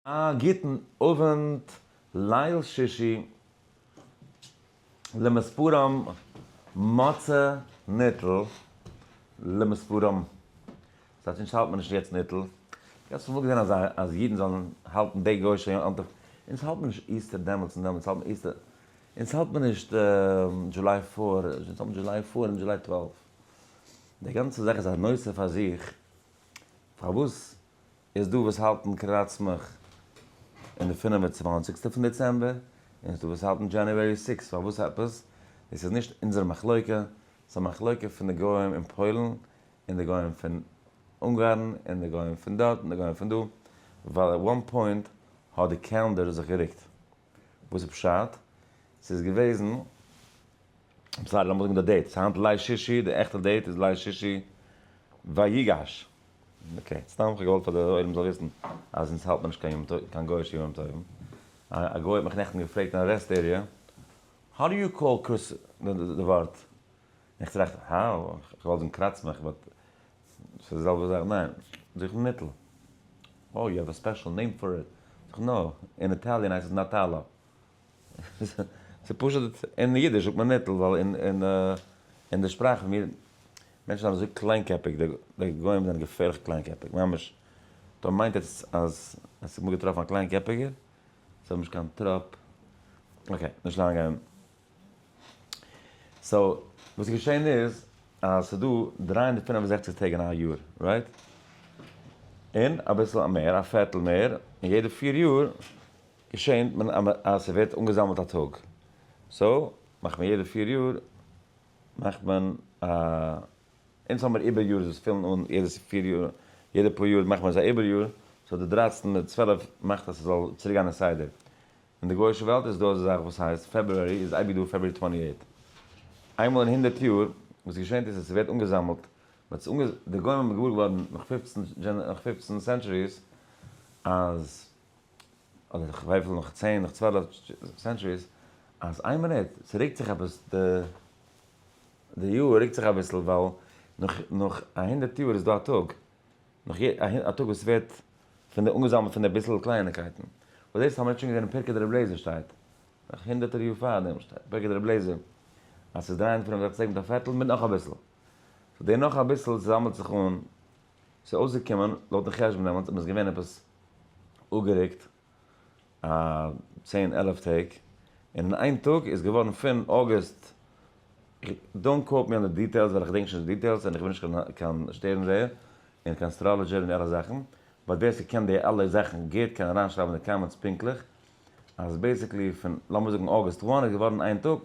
א גוטן אווענט, ליל שישי למספרם מצה ניטל למספרם, ס'הייסט אונז האלט מען נישט יעצט ניטל, איך האב אמאל געזען אז אז אידן זאלן האלטן די גוישע יום טוב, אונז האלט מען נישט Easter דעמאלטס און דעמאלטס האלט מען Easter, אונז האלט מען נישט July 4, אונז האלט מען July 4 און July 12, די גאנצע זאך איז א נושא פאר זיך, פארוואס איז דא וואס האלטן קראצמעך אין די פינף און צוואנציגסטע פון דעצעמבער, און איז דא וואס האלטן January 6, פארוואס עפעס? דאס איז נישט אונזער מחלוקה, ס'איז א מחלוקה פון די גוים אין פוילן, און די גוים פון אונגארן, און די גוים פון דארט, און די גוים פון דא, ווייל at one point האט די calendar זיך גערוקט. וואס איז פשט? ס'איז געוועזן, sorry לאמיר זאגן די date, ס'איז היינט ליל שישי, די עכטע date איז ליל שישי ויגש. okay, סתם כ'האב געוואלט פאר די עולם זאל וויסן אז אונז האלט מען נישט קיין יום טוב, קיין גוי'אישע ימים טובים. א גוי האט מיך נעכטן געפרעגט אין א rest area, how do you call Chris די ווארט? און איך טראכט, how? איך וואלט זאגן קראצמעך, but ס'איז די זעלבע זאך, ניין, זאג איך ניטל. Oh, you have a special name for it. זאג איך no, אין Italian הייסט עס Natale. ס'איז פשוט, אין אידיש זאגט מען ניטל, ווייל אין די שפראך פון מיר, מענטשן זענען אזוי קליינקעפיג, די גוים זענען געפערליך קליינקעפיג, ממש, דא מיינט עטס אז עס איז אמאל געטראפן א קליינקעפיגער? זיי האבן נישט קיין טראפ, okay, נישט לאנג גיין. so, וואס איז געשען איז, אז ס'איז דא 365 טעג אין א יאר, right? און אביסל מער, א פערטל מער, און יעדע פיר יאר געשענט מען אז ס'ווערט אנגעזאמלט א טאג, so מאכט מען יעדע פיר יאר מאכט מען א, אונז האמיר איבער יאר וואס פילן אן יעדע פיר יאר, יעדע פאר יאר מאכט מען אזא איבער יאר, so די דרייצן מיט 12 מאכט אז ס'זאל צוריק גיין אין סדר. אין די גויאישע וועלט איז דא אזא זאך וואס הייסט February איז אייביג דא February 28 איינמאל אין הונדערט יאר, וואס געשענט איז אז ס'ווערט אנגעזאמלט, די גוים האבן געוואר געווארן נאך 15 נאך 15 centuries אז אדער כ'ווייס וויפיל נאך צען נאך 12 centuries, אז איין מינוט, ס'רוקט זיך עפעס די די יאר רוקט זיך אביסל ווייל נאך נאך א הונדערט יאר איז דא א טאג, נאך א טאג וואס ווערט פון די אנגעזאמלט פון די ביסל קלייניקייטן, וואס דאס האבן מיר שוין געזען אין פרקי דרבי אליעזר שטייט, נאך הונדערטער יאר פארדעם שטייט פרקי דרבי אליעזר אז ס'איז 365 טעג מיט א פערטל מיט נאך אביסל, so די נאך אביסל זאמלט זיך אן, ס'איז אויסגעקומען לויטן חשבון דעמאלטס אז מ'איז געווען עפעס אפגערוקט א צען עלף טעג, און אין איין טאג איז געווארן פון August, don't quote me on די details ווייל איך געדענק נישט די details און איך בין נישט קיין שטערן זעער און קיין astrologer און די אלע זאכן, but ווער ס'קען די אלע זאכן גוט קען אריינשרייבן אין די comments פונקטליך, אז basically פון לאמיר זאגן August 1 איז געווארן איין טאג,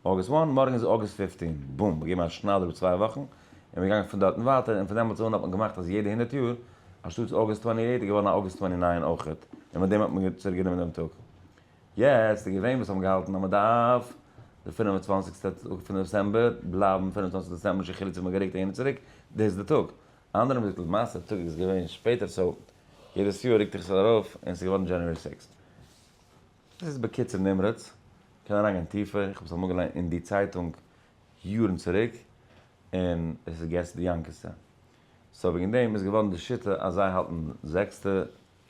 August 1, מארגן איז August 15, boom, געגעבן א שניידער איבער צוויי וואכן, און מ'איז געגאנגען פון דארטן ווייטער, און פון דעמאלטס אן האט מען געמאכט אז יעדע הונדערט יאר, אנשטאטס August 28 איז געווארן א August 29 אויכעט, און מיט דעם האט מען צוריק גענומען דעם טאג. יעצט איז געווען וואס האבן געהאלטן אז מ'דארף די פינף און צוואנציגסטע טאג פון דעצעמבער בלייבן 25 דעצעמבער נישט קיין חילוק צו מ'האט גערוקט אהין און צוריק, דאס איז די טאג. אנדערע האבן געזאגט למעשה די טאג איז געווען שפעטער so יעדעס יאר רוקט זיך עס ארויף און ס'איז געווארן January 6. דאס איז בקיצור נמרץ, קען אריינגיין טיפער, איך האב עס אמאל געליינט אין די צייטונג יארן צוריק, און עס איז געסט די יאנקעסע. so וועגן דעם איז געווארן די שיטה אז זיי האלטן זעקסטע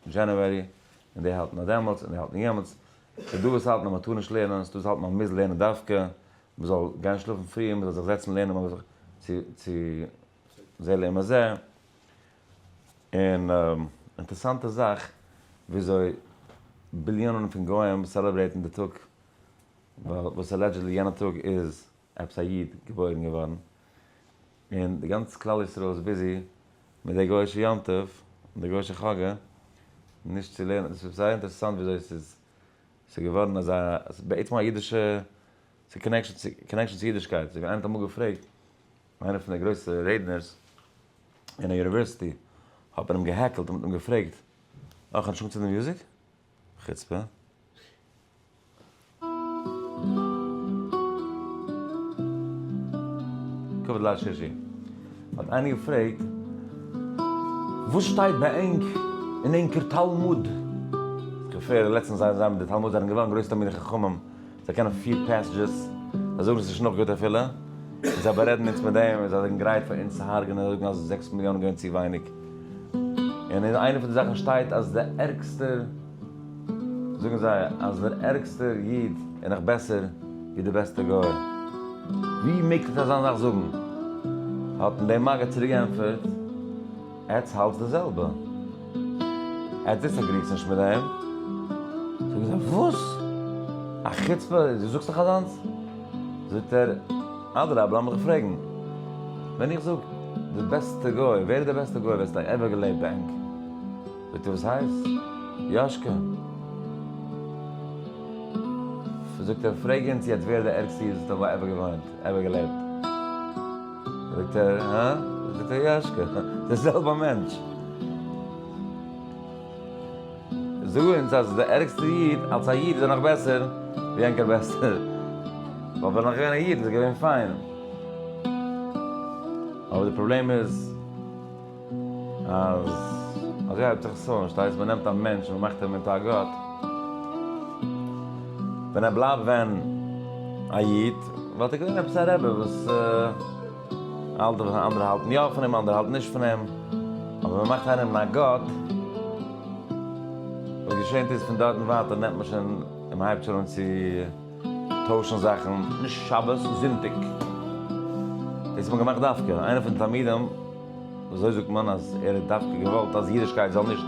January, און די האלטן אז דעמאלטס, און די האלטן יעמאלטס. ס'איז דא וואס האלטן אז מ'טאר נישט לערנען, ס'איז דא וואס האלטן אז מ'מוז לערנען דווקא, מ'זאל גיין שלאפן פרי, מ'זאל זיך זעצן לערנען, מ'זאל זיך צו צו זה לעומת זה. און אינטערעסאנטע זאך וויאזוי ביליאנען פון גוים celebrate ן די טאג וואס allegedly יענע טאג איז עפעס א איד געבוירן געווארן, און די גאנצע כלל ישראל איז busy מיט די גוי'אישע יום טוב און די גוי'אישע חגא נישט צו לערנען, עס איז זייער אינטערעסאנט וויאזוי עס איז ס'איז געווארן אזא בעצם א אידישע ס'איז connection צו אידישקייט, אזוי ווי איינער האט אמאל געפרעגט איינער פון די גרויסע רעדנערס אין א university האט מען אים געהעקלט און מען האט אים געפרעגט, אה, כ'האב נישט אנגעצינדן די music? חוצפה. כבוד ליל שישי. האט איינער געפרעגט, וואס שטייט ביי ענק אין ענקער תלמוד? כ'פער לעצטנס זיי זיי מיט די תלמוד זענען געווארן גרויסע תלמידי חכמים, זיי קענען פיר passages, זיי זאגן עס איז נישט נאך גוט אפילו, און זיי בארעדן אונז מיט דעם, און זיי זענען גרייט פאר אונז צו הרג'נען, זיי זאגן אז זעקס מיליאן איז געווען צו ווייניג. און אין איינע פון די זאכן שטייט אז די ערגסטע. זאגן זיי אז דער ערגסטער איד איז נאך בעסער ווי דער בעסטער גוי. ווי מעגט עטס אזא זאך זאגן? האט אים דער מגיד צוריק געענטפערט, עטס האלטס די זעלבע. עטס disagree טס נישט מיט דעם. זאגן זיי, וואס? א חוצפה, דו זאגסט דאך אזאנס? זאגט ער, אדרבה לאמיך דיך פרעגן, ווען איך זאג די בעסטע גוי, ווער איז די בעסטע גוי וואס האט ever געלעבט ביי ענק? זאגט ער, וואס הייסט? יאשקע. זאגט ער, פרעג אונז יעצט ווער איז די ערגסטע איד וואס האט ever געוואוינט, ever געלעבט? זאגט ער, הא? זאגט ער, יאשקע, די זעלבע מענטש. זאג אונז אז די ערגסטע איד, אלס א איד איז ער נאך בעסער ווי ענקער בעסטער. ווייל ווען נאך געווען א איד איז ער געווען פיין. אבער די פראבלעם איז אז אזוי הייבט זיך עס אן, שטייסט? מען נעמט א מענטש און מען מאכט אים אונטער א גאט. ווען ער בלייבט ווען א איד וואלט ער געווען עפעס א רבי וואס אנדערע האלטן יא פון אים אנדערע האלטן נישט פון אים. אבער מען מאכט איינעם א גאט, וואס געשענט איז פון דארטן ווייטער נעמט מען שוין און מען הייבט שוין אן צו טוישן זאכן, נישט שבת, זונטאג. דאס האט מען געמאכט דווקא, איינער פון די תלמידים, אזוי זאגט מען אז ער האט דווקא געוואלט אז אידישקייט זאל נישט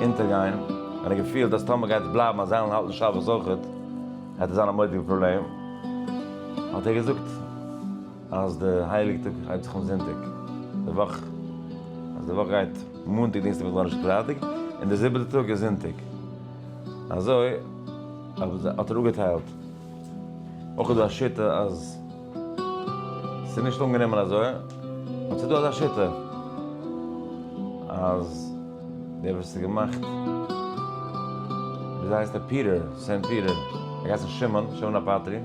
אונטערגיין, און ער האט געפילט אז טאמער גייט עס בלייבן אז זיי וועלן האלטן שבת אויכעט, וועט עס זיין א מורא'דיגע פראבלעם, האט ער געזאגט אז די הייליגע טאג הייבט זיך אן זונטאג, די וואך, אז די וואך גייט מאנטאג דינסטאג מיטוואך דאנערשטאג פרייטאג, און די זיבעטע טאג איז זונטאג. אזוי האט ער אפגעטיילט. אויך איז דא א שיטה אז ס'איז נישט אנגענומען אזוי, אבער ס'איז דא אזא שיטה אז דער וואס האט געמאכט, וויאזוי הייסט ער? פיטער, Saint פיטער, ער הייסט שמעון, שמעון הפטרי.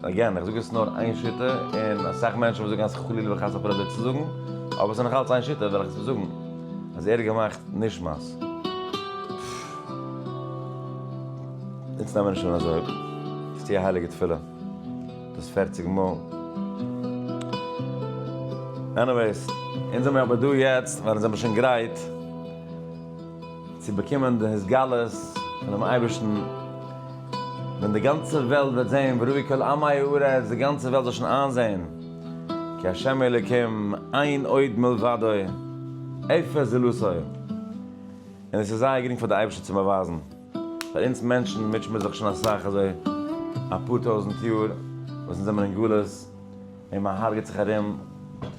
Again, איך זאג עס נאר איין שיטה, און אסאך מענטשן וואס זאגן אז חלילה וחס אפילו אזוי צו זאגן, אבער עס איז נאך אלץ איין שיטה וועל איך עס זאגן, אז ער האט געמאכט נשמת. אונז נעמען נישט אן אזוי, ס'איז צו א הייליגע תפילה, דאס פערציג מאל. Anyways, אונז זעמיר אבער דא יעצט ווייל אונז זעמיר שוין גרייט צו באקומען די התגלות פונעם אייבערשטן, ווען די גאנצע וועלט וועט זען וראו כל עמי הארץ, די גאנצע וועלט זאל שוין איינזען כי ה' אלוקים אין עוד מלבדו, אפס זולתו. און עס איז זייער גרינג פאר די אייבערשטער צו באווייזן. פאר אונז מענטשן מוטשען מיר זיך שוין אסאך אזוי אפאר טויזנט יאר וואס אונז זעמיר אין גלות און מען הרג'עט זיך ארום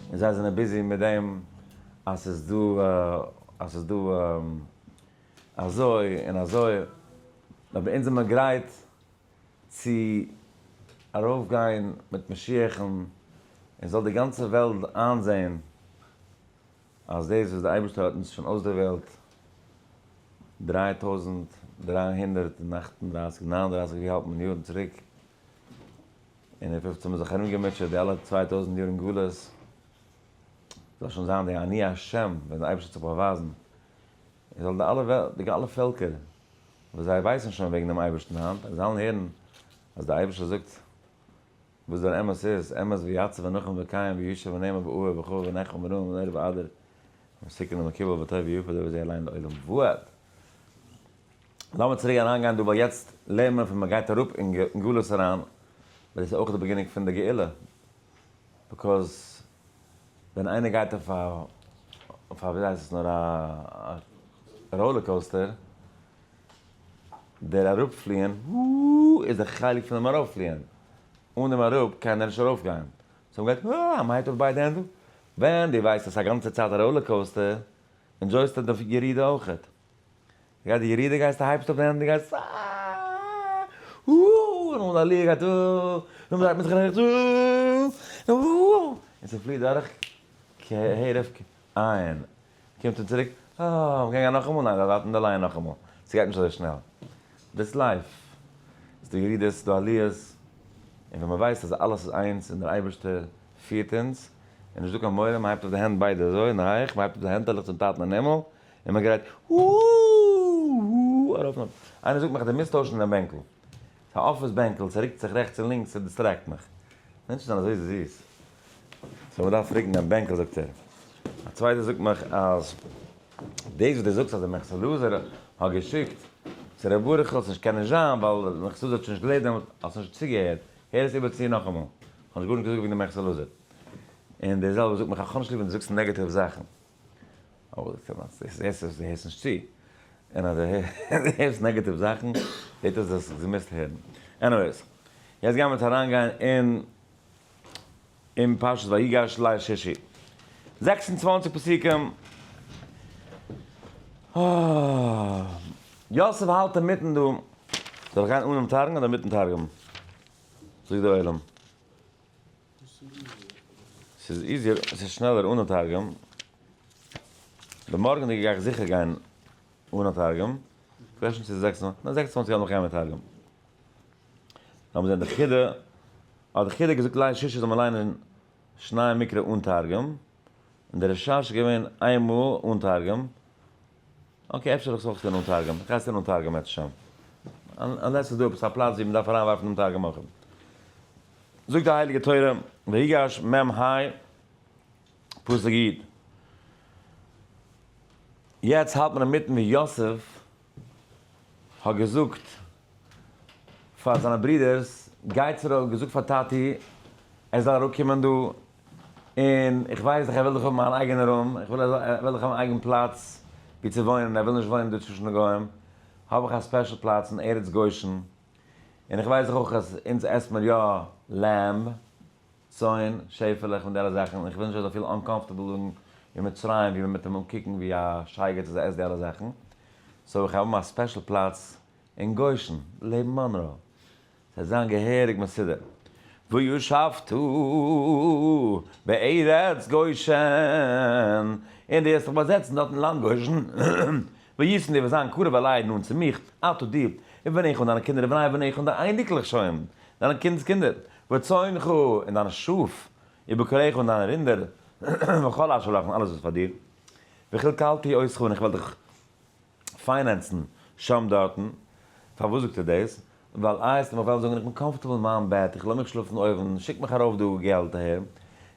און זיי זענען busy מיט דעם אז ס'איז דא אז ס'איז דא אזוי און אזוי אבער אונז זעמיר גרייט צו ארויפגיין מיט משיח'ן און זאל די גאנצע וועלט איינזען אז דאס וואס דער אייבערשטער האט אונז שוין אויסדערוועלט 3338, 39 ווי האלט מען יארן צוריק, און די פופצן האבן זיך ארומגעמוטשעט די אלע 2000 יאר אין גלות, זאל שוין זיין די אני השם ווען דער אייבערשטער וועט זיך באווייזן, און זאלן די אלע וועלט, די אלע פעלקער וואס זיי ווייסן שוין וועגן דעם אייבערשטן היינט, זאלן הערן אז דער אייבערשטער זאגט וואס דער אמת איז, אמת ויציב ונכון וקיים וישר ונאמן ואהוב וכו' ונחם ורום ונורא ואדיר ומתוקן ומקובל וטוב ויפה דבר זה אליין לעולם ועד. לאמיר צוריק אריינגיין דא ווייל יעצט לערנט מען פון מען גייט אראפ אין גלות אריין, ווייל דאס איז אויך די beginning פון די גאולה, because ווען איינער גייט אויף א אויף א וויאזוי הייסט עס נאר א roller coaster, דער אראפפליען וואו איז די חלק פון דעם ארויפפליען, אן דעם אראפ קען ער נישט ארויפגיין, so מ'גייט אה מ'הייבט אויף ביידע הענט, ווען דו ווייסט אז ס'איז א גאנצע צייט א roller coaster, enjoy סטו די ירידה אויכעט, גייט די ירידה גייסטו הייבסט אויף די הענט דו גייסט אה און נאך די עליה גייט אה און מ'דרייט מיט זיך רעכטס אה און ס'פליעט דורך כהרף עין. קומט ער צוריק, אה, מ'קען גיין נאכאמאל? ניין, זיי ווארטן די line נאכאמאל, ס'גייט נישט אזוי שנעל. דאס life. ס'דא ירידות, ס'דא עליות, און ווען מ'ווייסט אז אלעס איז איינס און דער אייבערשטער פירט אונז, איז נישטא קיין מורא, מ'הייבט אויף די הענט ביידע אזוי אין די הייך, מ'הייבט אויף די הענטעלעך צום טאטן אין הימל, און מ'גרייט אוו ארויף און אראפ. איינער זאגט מיך אז דו מוזט טוישן דיין בענקל. ס'איז א אפיס בענקל, ס'רוקט זיך רעכטס און לינקס, ס' distract מיך. מענטשן זענען אזוי זיס. So מ'דארף רוקן דעם בענקל זאגט ער. א צווייטער זאגט מיך אז דאס וואס דו זאגסט אז דער מנחת אלעזר האט געשיקט. צו ר' ברוכ'ל, ס'נישט קען נישט זיין ווייל מנחת אלעזר האט שוין נישט געלעבט דעמאלט, האסט נישט צוגעהערט, הער עס איבער צו נאכאמאל, כ'האב נישט גארנישט געזאגט וועגן די מנחת אלעזר. און די זעלבע זאגט מיך, איך האב נישט ליב ווען דו זאגסט negative זאכן. אבער דו הערסט נישט צו. און אז דו הערסט negative זאכן, זעט אויס אז דו מוזט הערן. Anyways, יעצט גיימיר אונז אריינגיין אין אין פרשת ויגש ליל שישי. 26 פסוקים. יוסף האלט אינמיטן דא. זאל איך גיין אנעם תרגום אדער מיטן תרגום? זאגט דער עולם. ס'איז easier, ס'איז שנעלער אן א תרגום. די מארגענדיגע גיי איך זיכער גיין אן א תרגום. כ'ווייס נישט צו ס'איז זעקס און, ניין 26 גייט נאך גיין מיט תרגום. לאמיר זען די חידה. האט די חידה געזאגט ליל שישי זאל מען ליינען שניי מקרא אן תרגום. און די רשש איז געווען איין מאל אן תרגום. Okay, אפשר זאל איך עס אויך טון אן תרגום. איך גיי עס טון אן תרגום בעזרת השם. Unless ס'איז דא עפעס א פלאץ ווי מ'דארף אריינווארפן דעם תרגום אויך. זאגט די הייליגע תורה, ויגש מ ה, פסוק י. יעצט האלט מען אינמיטן ווי יוסף האט געזאגט פאר זיינע ברידערס, גייטס ארויף, געזאגט פאר טאטי ער זאל אראפקומען דא, און איך ווייס דאך ער וויל דאך האבן מיין אייגענע room, איך וויל ער וויל דאך האבן אייגן פלאץ ווי צו וואוינען, ער וויל נישט וואוינען דא צווישן די גוים, האב איך א special פלאץ אין ארץ גושן, און איך ווייס דאך אויך אז אונז עסט מיר יא lamb, צאן, שעפעלעך און די אלע זאכן, און איך וויל נישט ער זאל פילן uncomfortable אין מצרים ווי מען וועט אים אנקוקן ווי א שייגעץ אז ער עסט די אלע זאכן, so איך האב א special פלאץ אין גושן, לעבן מאנרא, ס'וועט זיין געהעריג מסודר. וישבת בארץ גושן, און דו וועסט זיך באזעצן דארט אין לאנד גושן, והיית און דו וועסט זיין קרוב אלי נאנט צו מיך, אתה דו, ובניך און דיינע קינדער ובני בניך און די אייניקלעך שוין, דיינע קינד'ס קינדער, וצאנך און דיינע שאף, ובקרך און דיינע רינדער, וכל אשר לך און אלעס וואס פאר דיר, וכלכלתי אותך און איך וועל דיך פיינענצן שם דארטן, פארוואס זאגט ער דאס? ווייל איי עסט מיך וועלן זאגן איך בין comfortable אין מיין בעט, איך לאז מיך שלאפן אויבן, שיק מיך ארויף דא געלט אהער,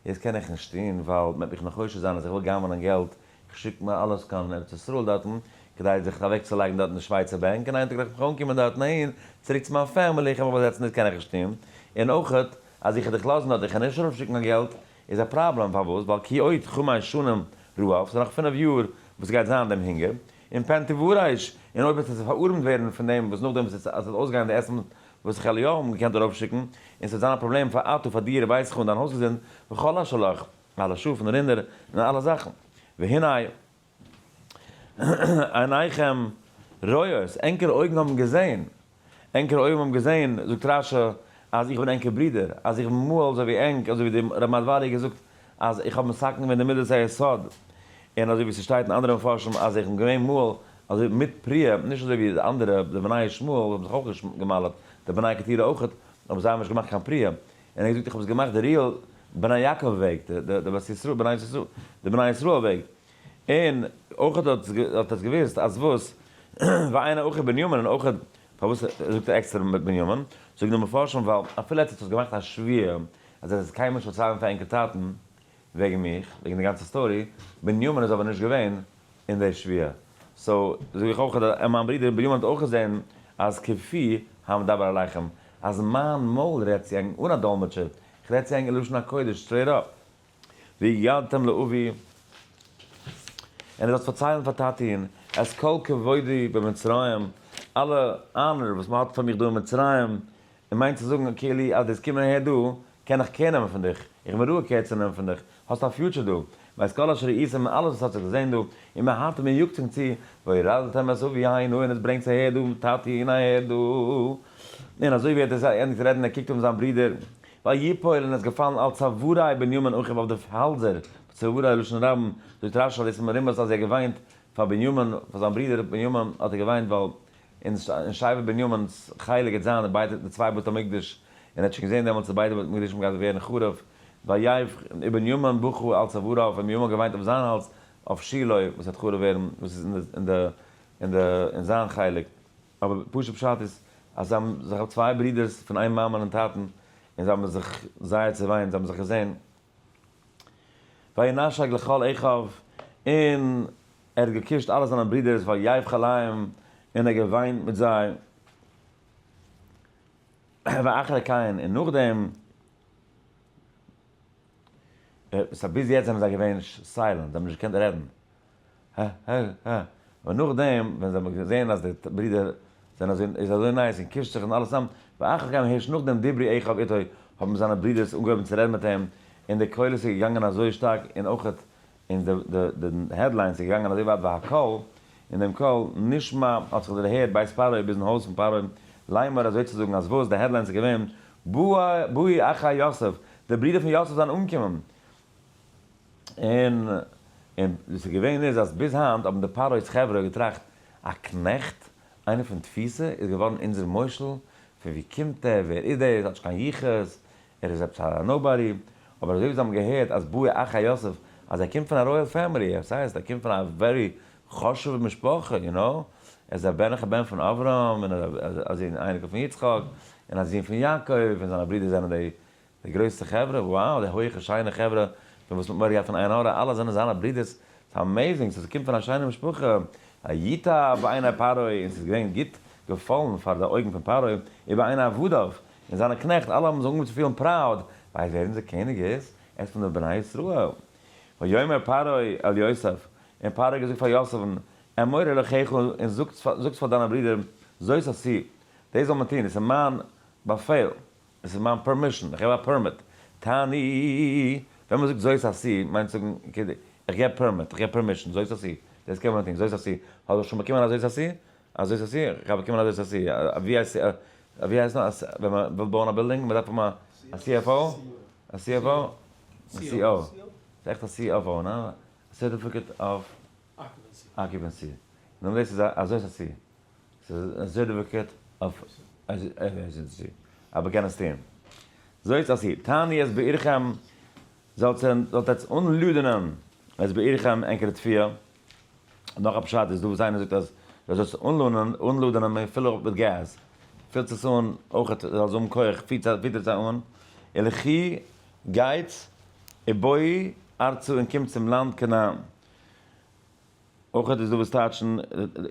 דאס קען איך נישט טון ווייל מ'וועט מיך נאך חושד זיין אז איך וויל גנב'נען געלט, איך שיק מיר אלעס קיין ארץ ישראל דארטן, כדי זיך אוועק צו לייגן דארט אין די שווייצער בענק, און איין טאג וועל איך מיך אנקומען דארטן אהין, צוריק צו מיין family, איך וועל מיך באזעצן דאס קען איך נישט טון, און אויכעט אז איך וועל דיך לאזן דארט איך קען נישט ארויף שיקן קיין געלט, איז א פראבלעם, פארוואס? ווייל כי עוד חמש שנים רעב, ס'איז נאך פינף יאר וואס גייט זיין דעם הונגער, און פן תורש, און אויב וועט עס פארארעמט ווערן פון דעם וואס נאכדעם וואס עס וועט אויסגיין די עסן וואס איך וועל יא האבן געקענט ארויפשיקן, און ס'וועט זיין א פראבלעם פאר אתה, פאר דיר, וביתך און דיין הויזגעזינד, וכל אשר לך, אלע שאף און רינדער און אלע זאכן. והנה עיניכם רואות, ענקערע אויגן האבן געזען, ענקערע אויגן האבן געזען, זאגט רש י, אז איך בין ענקער ברודער, אז איך בין מהול אזוי ווי ענק, אזוי ווי דער רב מדוואלי האט געזאגט אז איך האב מתקן געווען די מידת היסוד, און אזוי ווי ס'שטייט אין אנדערע מפרשים אז איך בין געווען מהול אזוי מיט פריעה, נישט אזוי ווי די אנדערע, די בני ישמעאל האבן זיך אויך גע'מל'ט, די בני קטורה אויך, אבער זיי האבן נישט געמאכט קיין פריעה. און ער האט געזאגט איך האב עס געמאכט די real בני יעקב וועג, די בית ישראל, בני ישראל, די בני ישראל וועג. און אויך האט עס געוואוסט אז וואס, ואינו אחי בנימין, און אויך פארוואס זאגט ער עקסטער מיט בנימין, זאגן די מפרשים ווייל אפילו עטס האט געמאכט א שבועה אז עטס וועט קיינמאל נישט פארציילן פאר ענקער טאטן וועגן מיך, וועגן די גאנצע story, בנימין איז אבער נישט געווען אין די שבועה, so זאג איך אויך אז מיין ברודער בנימין האט אויך געזען אז כפי המדבר אליכם, אז מיין מויל רעדט צו ענק אן א דאלמעטשער, איך רעד צו ענק אין לשון הקודש straight up. והגדתם לאבי, און ער זאל פארציילן פאר טאטי'ן, את כל כבודי במצרים, אלע honor וואס מען האט פאר מיך דא אין מצרים, און מיינט צו זאגן כאילו אז דאס קומען אהער דא, קען איך care נעמען פון דיך, איך בין ראוי care צו נעמען פון דיך, האסט א future דא, ואת כל אשר ראיתם און אלעס וואס האט זיך געזען דא, און מען הארט און מען יאגט זיך צו, והורדתם את אבי הנה און עס ברענגט אהער דא טאטי'ן אהער דא, און אזוי ווי ער האט עס ענדיגט רעדן ער קוקט אויף זיין ברודער, ויפול און עס געפאלן על צוארי בנימין אחיו אויף די האלזער, צוארי לשון רבים, זאגט רש י אז דאס איז מרומז אז ער האט געוויינט פאר בנימין, פאר זיין ברודער בנימין האט ער געוויינט ווייל אין שבט בנימין'ס חלק גייט זיין די ביידע די צוויי בתי מקדש, און ער האט שוין געזען דעמאלטס אז ביידע בתי מקדשים גייט ווערן חרוב, ויבך ובנימין בכה על צואריו, און בנימין האט געוויינט אויף זיין האלז אויף שילה וואס וועט חרוב ווערן וואס איז אין די אין די אין זיין חלק. אבער פשוט פשט איז אז זיי האבן זיך צוויי ברודערס פון איין מאמען און טאטן, און זיי האבן זיך זייער צעוויינט, זיי האבן זיך געזען וינשק לכל אחיו, און ער האט געקושט אלע זיינע ברודערס ויבך עליהם. און ער האט געוויינט מיט זיי, ואחרי כן, און נאכדעם, so ביז יעצט זענען זיי געווען silent, זיי האבן נישט געקענט רעדן, הע הע הע, אבער נאכדעם ווען זיי האבן געזען אז די ברידער זענען אזוי, איז אזוי nice און קישט זיך און אלעס צוזאם, ואחר כן הערשט נאכדעם דברו אחיו איתו, האבן זיינע ברידערס אנגעהויבן צו רעדן מיט אים, און די קולות איז געגאנגען אזוי שטארק, און אויכעט און די די headlines איז געגאנגען אזוי ווייט והקול, און דעם קול, נשמע, האט זיך דערהערט בית פרעה ביזן הויז פון פרעה, לאמר אזוי צו זאגן אז וואס, די headlines איז געווען, באו אחי יוסף, די ברידער פון יוסף זענען אנגעקומען, און און וואס איז געווען איז אז ביז היינט האבן די פרעה'ס חברה געטראכט, א קנעכט, איינער פון תפיסה, איז געווארן אונזער מושל, פון ווי קומט ער, ווער איז דאס, האט נישט קיין יחוס, ער איז עפעס א nobody, אבער אזוי ווי זיי האבן געהערט אז באו אחי יוסף אז ער קומט פון א royal family, עס הייסט ער קומט פון א very חשוב'ע משפחה, you know, ער איז א בן אחר בן פון אברהם, און א זון אייניקל פון יצחק, און א זון פון יעקב, און זיינע ברידער זענען די די גרויסע חברה, wow, די הויכע שיינע חברה פון וואס מ'האט מורא געהאט פון עין הרע, אלע זענען זיינע ברידערס, ס'איז amazing, so ס'קומט פון א שיינע משפחה, וייטב בעיני פרעה, און ס'איז געווען גוט געפאלן פאר די אויגן פון פרעה, ובעיני עבדיו, און זיינע קנעכט, אלע האבן זיך אנגעהויבן צו פילן proud, ווייסט ווער אונזער קעניג איז? ער איז פון די בני ישראל. ויאמר פרעה אל יוסף, און פרעה האט געזאגט פאר יוסף'ן, אמור אל אחיך, און זאגסט פאר דיינע ברידער, זאת עשו, דאס זאל מען טון, עס איז מיין באפעל, עס איז מיין permission, איך געב א permit, תענו, ווען מען זאגט זאת עשו, מיינט זאגן, איך געב permit, איך געב permission, זאת עשו, דאס קען מען טון, זאת עשו, האב איך שוין באקומען א זאת עשו? א זאת עשו? איך האב באקומען א זאת עשו, א VIC, א ווי הייסט נאר, ווען מען וויל בויען א בילדינג, מען דארף האבן א CFO? א CFO? א CO. ס'איז עכט א CFO, נא? א Certificate of Occupancy. נו דאס איז א זאת עשו. ס'איז א Certificate of Occupancy. אבער קען עס טון. זאת עשו. טענו את בעירכם, זאלט עטס אנלאדענען את בעירכם ענקערע תבואה. נאך א פשט איז דא וואס איינער זאגט אז דו זאלסט אנלאדענען מען fill up מיט געז, פילט עס אן אויך זאל עס האבן כח, פיטערט זיי אן, ולכו גייטס ובואו ארצה און קומט צום לאנד כנען. אויך איז דא וואס טייטשן,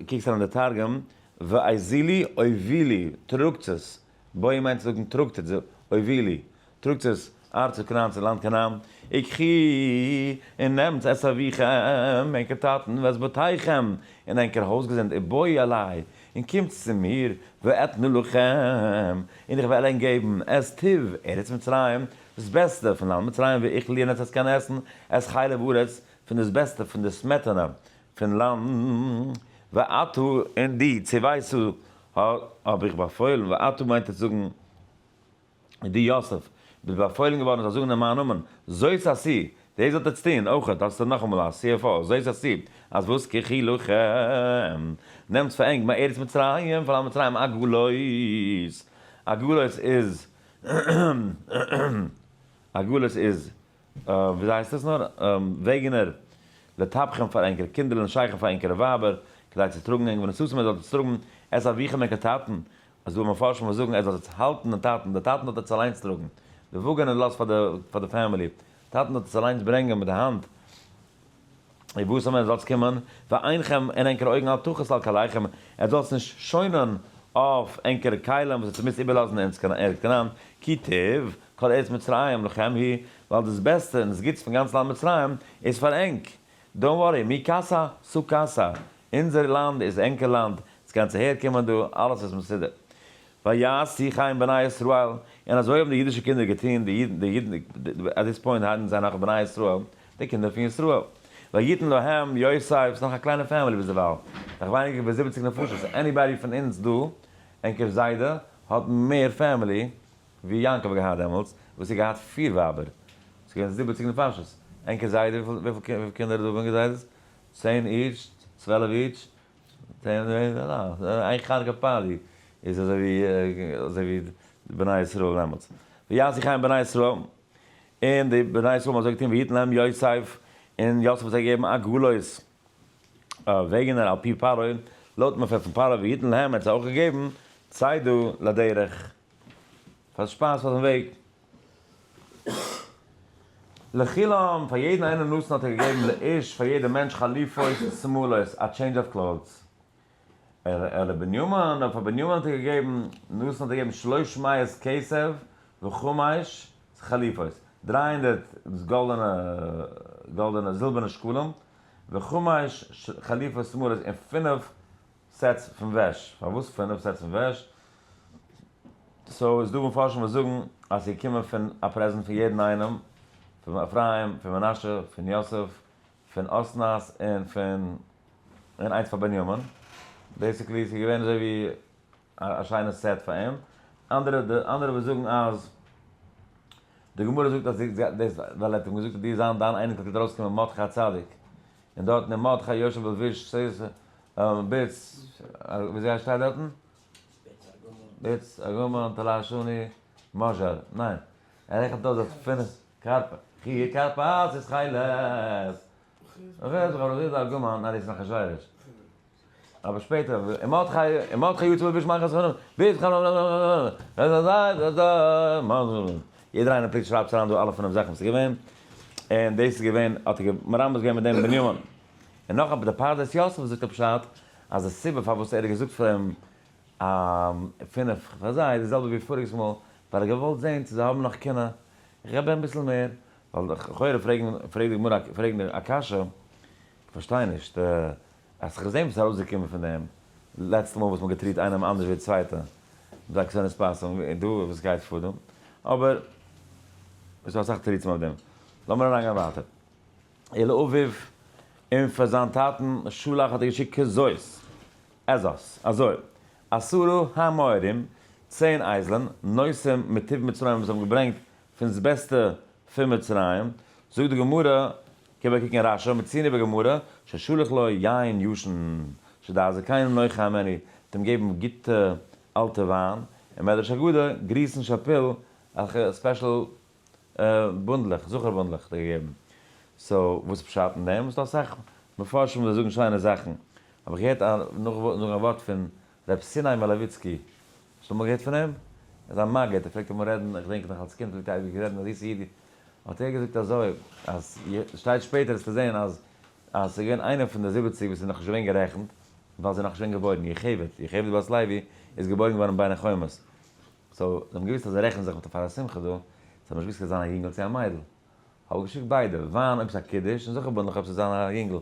קוקסט אריין אין די תרגום, ואזילו אובילו, טראגטס עס, בואו מיינט צו זאגן טראגט עס, הובילו, טראגטס עס ארצה כנען צו לאנד כנען, וקחו און נעמטס את אביכם, ענקער טאטן, ואת בתיכם, און ענקער הויזגעזינד, ובואו אלי, און קומטס צו מיר, ואתנה לכם, און איך וועל ענק געבן, את טוב ארץ מצרים, דאס בעסטע פון לאנד מצרים, ואכלו און עטס קענען עסן, את חלב הארץ, פון דאס בעסטע פון די סמעטענע פון לאנד, ואתה, און דו, צויתו, האב איך באפוילן, ואתה מיינט עס זאגן, און דו יוסף, ביסט באפוילן געווארן זאלסט זאגן אין מיין נאמען, זאת עשו, דאס זאלט עטס טון, אויך האסטו נאכאמאל א CFO, זאת עשו, אז וואס קחו לכם, נעמטס פאר ענק מארץ מצרים, פון לאנד מצרים, עגלות, עגלות איז, עגלות איז, וויאזוי הייסט עס נאר, וועגענער, לטפכם פאר ענקערע קינדער ולנשיכם פאר ענקערע ווייבער, כדי צו טראגן ענק ונשאתם איר זאלט עס טראגן, את אביכם ענקער טאטן, אז דא מפרשים וואס זאגן ער זאל עס האלטן דעם טאטן, דער טאטן דארף עס אליינס טראגן, די וואגענער לאז פאר די פאר די family, טאטן דארף עס אליינס ברענגען מיט די האנט, ובאתם ער זאלטס קומען, ועינכם און ענקערע אויגן אל תחוס על כליכם, ער זאלטס נישט שוינען אויף ענקערע כלים וואס עטס מוזט איבערלאזן אין ארץ כנען, כי טוב כל ארץ מצרים לכם היא, ווייל דאס בעסטע און דאס גוטס פון גאנץ לאנד מצרים איז פאר ענק, don't worry, mi casa, su casa, אונזער לאנד איז ענקער לאנד, עטס קענטס אהער קומען דא, אלעס איז מסודר. ויעשו כן בני ישראל, און אזוי האבן די אידישע קינדער געטון, די אידן, די אידן, at this point הייסן זיי נאך בני ישראל, די קינדער פון ישראל. ויתן להם יוסף, ס'איז נאך א קליינע family ביזדערווייל, נאך ווייניגער ווי זיבעציג נפשות, anybody פון אונז דא, ענקער זיידע, האט מער family ווי יעקב האט געהאט דעמאלטס, וואס האט געהאט פיר ווייבער, ס'איז געווען 70 נפשות, ענקער זיידע, וויפיל קינדער איז דא פון ענקער זיידעס? 10 each? 12 each? איין חנוכה party איז אזוי ווי אזוי ווי בני ישראל דעמאלטס. ויעשו כן בני ישראל, און די בני ישראל האבן אזוי געטון ויתן להם יוסף, און יוסף האט זיי געגעבן עגלות וועגענער על פי פרעה, לויטן באפעל פון פרעה, ויתן להם, ער האט זיי אויך געגעבן צידה לדרך, פאר שפייז פאר דעם וועג. לכולם, פאר יעדן איינעם נתן האט ער געגעבן לאיש, פאר יעדע מענטש חליפות שמלות, א change of clothes. אלא בנימין, אויף א בנימין האט ער געגעבן, נתן האט ער געגעבן שלוש מאות כסף וחמש חליפות, 300 גאלדענע, גאלדענע, זילבערנע שקלים, וחמש חליפות שמלות און פינף sets פון וועש. פארוואס פינף sets פון וועש? so איז דא מפרשים וואס זאגן אז ס'איז געקומען פון א present פון יעדן איינעם, פון אפרים, פון מנשה, פון יוסף, פון אסנת און פון און איינס פאר בנימין. basically ס'איז געווען אזוי ווי א שיינע set פאר אים. אנדערע די אנדערע וואס זאגן אז די גמרא זאגט אז דאס ווייל ער האט אים געזאגט אז דו זיין דיין אייניקל גייט ארויסקומען מרדכי הצדיק. און דארטן אין מרדכי יושב בלבוש ביץ, וויאזוי שטייט דארטן? ביץ, ארגמן, תולעת שני, מז'ר, ניין. ער רעכנט אויס דארט פינף, כרפס, חיר כרפס איז תכלת. ארגמן, ניין דאס איז נאך אחשורוש. אבער שפעטער, און מרדכי, און מרדכי יצא בלבוש מלכות חנן, ביץ, יעדער איינער please שרייבטס אריין דא אלע פינף זאכן וואס איז געווען, און דאס איז געווען, האט ער מרמז געווען מיט דעם בנימין. און נאך אבער די פרדס יוסף זאגט א פשט, אז די סיבה פארוואס ער האט געזאגט פאר אים פינף פאר זיי איז די זעלבע ווי פאריגס מאל, ווייל ער האט געוואלט זען צו זיי האבן נאך קנאה, איך געב אים אביסל מער, ווייל לכאורה פרעגן, פרעגט די גמרא, פרעגן א קשיא, איך פארשטיי נישט, האסט דאך געזען וואס איז ארויסגעקומען פון דעם לעצטע מאל וואס מ'האט געטריט איינעם אנדערש ווי די צווייטע, מיט א קסענעס פאסונג, און דא וואס גייט פאר דא, אבער עס איז דא אסאך תירוצים אויף דעם, לאמיר אריינגיין ווייטער. אל אביו, און פאר זיין טאטן שלח האט ער געשיקט כזאת, עזות, אזוי, עשרה המורים, 10 אייזלען, נושאים מטוב מצרים וואס האבן געברענגט פון דאס בעסטע פון מצרים, זאגט די גמרא, קען מען קוקן אין רש"י, מצינו בגמרא, ששלח לו יין ישן, שדעת זקנים נוחה הימנו, האט אים געגעבן גוטע אלטע וויין, און מדרש אגדה, גריסן שפיל, אזעלכע special בונדלעך, זכר בונדלעך האט ער געגעבן. so וואס איז פשט אין דעם? ס'דא אסאך מפרשים וואס זאגן שיינע זאכן. האב איך געהערט נאך א ווארט פון ר' סיני מלאוויצקי. האסט אמאל געהערט פון אים? ער איז א מגיד, ער פלעגט אמאל רעדן, איך געדענק נאך אלס קינד פלעגט ער אייביג רעדן א זיסע איד, האט ער געזאגט אזוי, אז שטייט שפעטער וועסטו זען אז אז ס'איז געווען איינער פון די זיבעציג וואס איז נאכנישט געווען גערעכנט, ווייל זי איז נאכנישט געווען געבוירן, יוכבד, יוכבד בת לוי איז געבוירן געווארן בין החומות. so, זיי האבן געוואוסט אז זיי רעכענען זיך מיט א פאר א שמחה דא, זיי האבן נישט געוואוסט ס'גייט זיין א יונגל צו א מיידל. האב איך געשיקט ביידע, וויין אויב ס'איז א קידוש, און זכר בונדלעך אויב ס'זאל זיין א יונגל.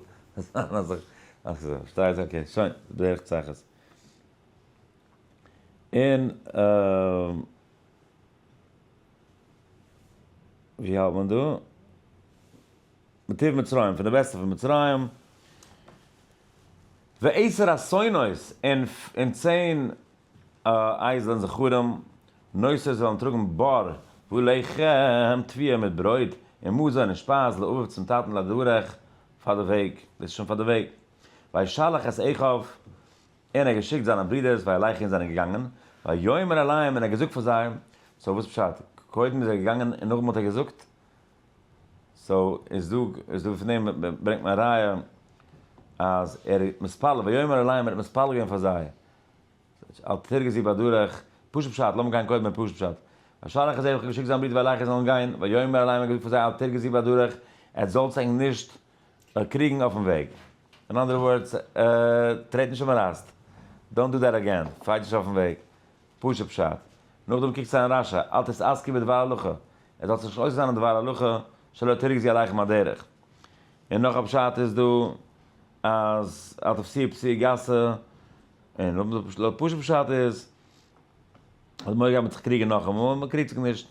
פארשטייסט? okay, שוין, בדרך צחות. און ווי האלט מען דא? מטוב מצרים, פון די בעסטע פון מצרים. ועשר אתונות, און 10 אייזלען זכרים, נושאות וועלן טראגן בר ולחם תבואה מיט ברויט, און מזון און שפייז לאביו צום טאטן לדרך פאר די וועג, דאס איז שוין פאר די וועג. וישלח את אחיו, און ער האט געשיקט זיינע ברידערס וילכו און זענען געגאנגען, ויאמר אליהם און ער האט געזאגט פאר זיי, so וואס פשט? קודם איז ער געגאנגען און נאכדעם האט ער געזאגט? so איז דא איז דא פון דעם ברענגט מען א ראיה אז ער איז מתפלל, ויאמר אליהם ער האט מתפלל געווען פאר זיי, אל תרגזו בדרך, פשוט פשט, לאמיר גיין קודם מיט פשוט פשט. וישלח את אחיו האט געשיקט זיין ברודער וילכו זאלן גיין, ויאמר אליהם ער האט געזאגט פאר זיי אל תרגזו בדרך, עטס זאלטס ענק נישט קריגן אויפן וועג. אין אנדערע words, טרעט נישט אין מאראסט. don't do that again. fight נישט אויפן וועג. פשוט פשט. נאכדעם קוקטס אריין רש"י, אל תתעסקו בדבר הלכה. עטס זאלטס נישט עוסק זיין אין דבר הלכה, שלא תרגזו עליכם הדרך. און נאך א פשט איז דא, אז אל תפסיעו פסיעה גסה, און לויט פשוט פשט איז, אז מורא געהאט מ'וועט זיך קריגן נאכאמאל, און מ'קריגט זיך נישט.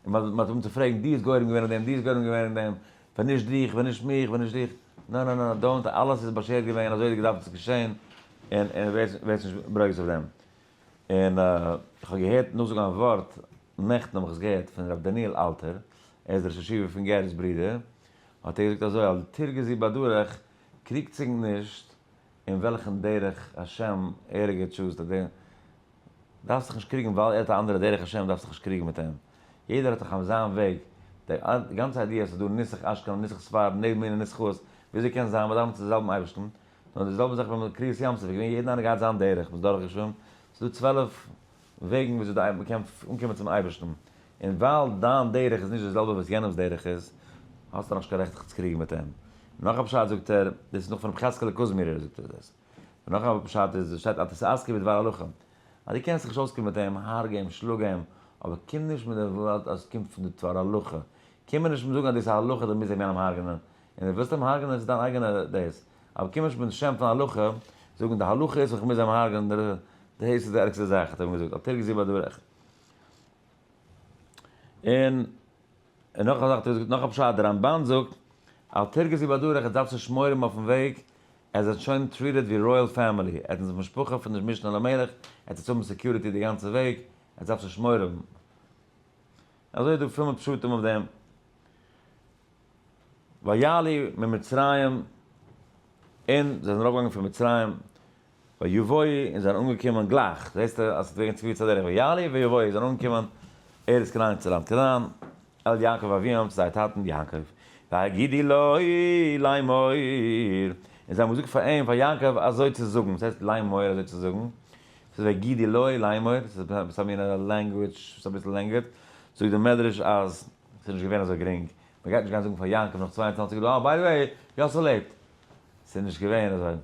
און מ'האט אנגעהויבן צו פרעגן, דו האסט גורם געווען אין דעם, דו האסט גורם געווען אין דעם, ווען נישט דיך, ווען נישט מיך, ווען נישט דיך, נא נא נא, don't, אלעס איז באשערט געווען, אזוי האט געדארפט עס געשען, און און ווערטס נישט ברוגז אויף דעם. און איך האב געהערט נאכזאגן א ווארט, נעכטן האב איך עס געהערט פון ר' דניאל אלתר, ער איז דער ראש ישיבה פון גער'ס ברודער, האט ער געזאגט אזוי, אל תרגזו בדרך, קריגט זיך נישט אין וועלכן דרך השם ער האט גע choose ט, דארפסט זיך נישט קריגן ווייל ער האט א אנדערע דרך השם דארפסט זיך נישט קריגן מיט אים, יעדער האט דאך זיין וועג, די גאנצע idea אז ס'איז דא נוסח אשכנז נוסח ספרד נעבן מיני נוסחאות, וויאזוי קען זיין מ'דאווענט צום זעלבן אייבערשטן, נאר די זעלבע זאך ווען מ'האט קריעת ים סוף איז געווען יעדן איינער געהאט זיין דרך, מ'איז דורכגעשווימען, ס'איז דא 12 וועגן וויאזוי די מ'קען אנקומען צום אייבערשטן, און ווייל דיין דרך איז נישט די זעלבע וואס יענעמ'ס דרך איז, האסטו נאכנישט קיין רעכט זיך צו קריגן מיט אים. נאך א פשט זאגט ער, דאס איז נאך פון רבי חזקאל'ע קוזמירער זאגט ער דאס. און נאך א פשט איז, עס שטייט אל תתעסקי בדבר הלכה. אז דו קענסט זיך נישט אויסקומען מיט אים, הרגע אים, שלאג אים, אבער קום נישט מיט די ווארט אז עס קומט פון די דבר הלכה. קום מיר נישט זאגן אז דאס איז א הלכה דו מוזט אים יענעם הרג'נען. און דו ווילסט אים הרג'נען איז דיין אייגענע דאס. אבער קום נישט מיט שם פון הלכה, זאגן די הלכה איז איך מוז אים הרג'נען, דאס איז די ערגסטע זאך האט ער אים געזאגט, אל תרגזי בדרך. און און נאך א זאך האט ער געזאגט נאך א פשט, דער רמבן זאגט, אל תרגזי בדרך, עטס דארפטס נישט מורא האבן אויפן וועג, ער זענט שוין treated ווי royal family, עטס זענט משפחה פון די משנה למלך, עטס וועט האבן security די גאנצע וועג, עטס דארפטס נישט מורא האבן. אזוי איז דא פיל מיט פשטים אויף דעם. ויעלו ממצרים, און זיי זענען ארויפגעגאנגען פון מצרים, ויבואו, און זיי זענען אנגעקומען גלייך, זעסטו אז ס'איז געווען צפוי צו דרך, ויעלו ויבואו, זיי זענען אנגעקומען ארץ כנען צו לאנד כנען, אל יעקב אביהם צו זייער טאטן יעקב, ויגידו לו לאמור, און זיי האבן געזאגט פאר אים, פאר יעקב, אזוי צו זאגן, וואס הייסט לאמור אזוי צו זאגן? ס'איז ויגידו לו לאמור, ס'איז עפעס א מין language וואס איז אביסל לענגער, זאגט דער מדרש אז ס'איז נישט געווען אזוי גרינג, מ'גייט נישט גיין זאגן פאר יעקב נאך 22 יאר, אה by the way, יוסף לעבט. ס'איז נישט געווען אזוי.